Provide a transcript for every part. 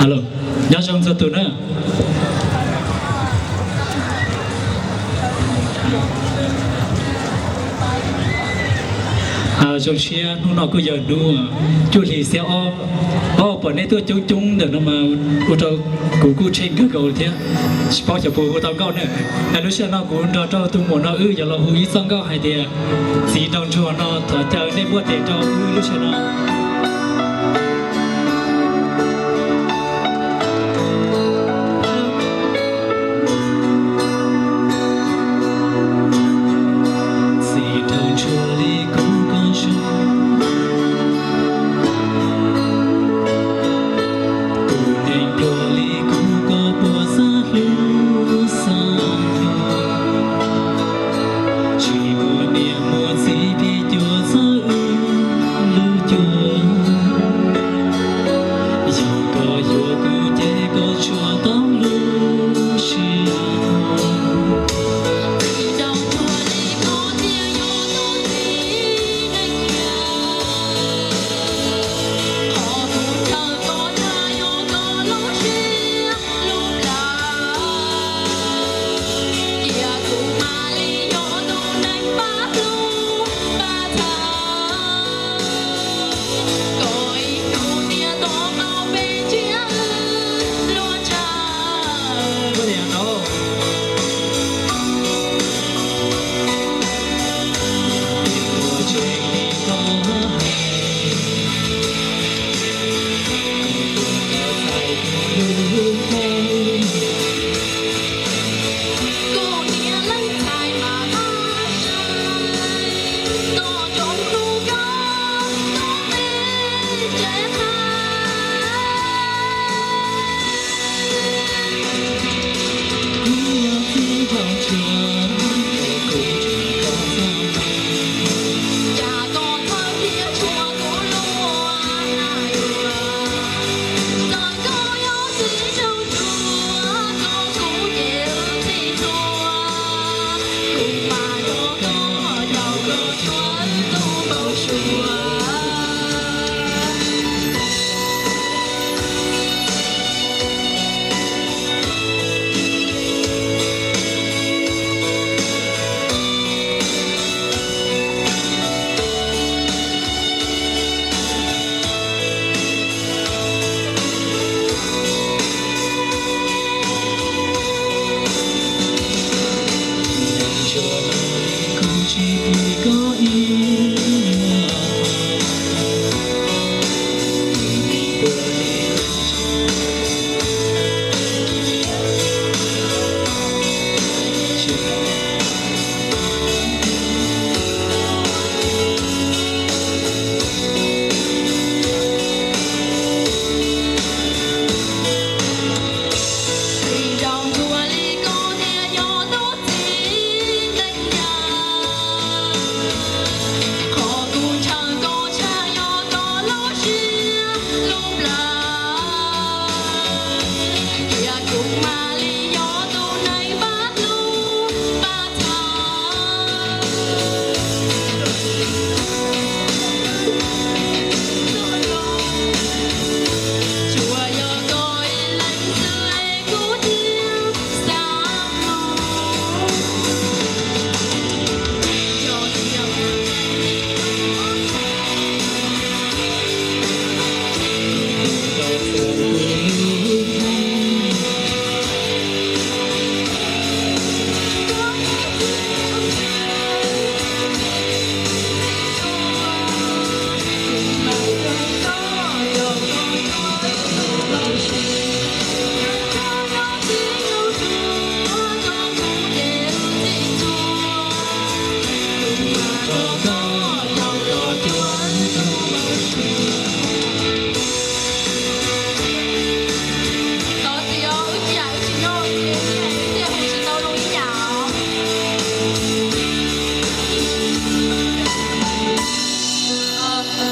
Hello, nyob zoo txhua tus na. Zoo siab hnub no kuj yog hnub cuaj hlis xiab ob, pom nej tuaj coob coob ntawm no mas ua rau kuv kuj tsheej kawg nkaus thiab, tsis paub xyov puas hu tau nkauj na. Lub sij hawm no kuv nrog rau tus muam no wb yuav los hu ib txoj nkauj hais tias txiv nraug ntsuag no thov caw nej npuaj tes rau wb lub sij hawm no.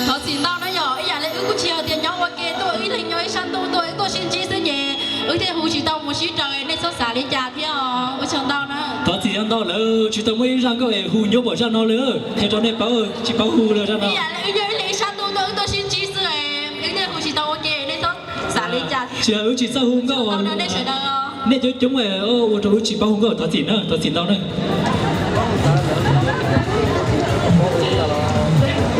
Thov txim ntau na yom, ib yam li wb kuj tsis yog tias nyob ua ke tuaj, wb ib leeg nyob ib sab ntuj tuaj, wb tuaj sib ntsib xwb ces wb thiaj hu tsis tau mus sib raws, nej txhob xav li cas thiab os, ua tsaug ntau na. Thov txim ntau, lawv tsis tau muaj ib zaj nkauj es hu nyob pom zaj no lawm, qhia rau nej paub, tsis paub hu lawm zaj no. Ib yam li wb nyob ib leeg ib sab ntuj tuaj, wb tuaj sib ntsib xwb, wb thiaj hu tsis tau ua ke, nej txhob xav. Tsis yog wb tsis txawj hu nkauj, nej coob coob ua rau wb tsis paub hu nkauj, thov txim na, thov txim ntau na.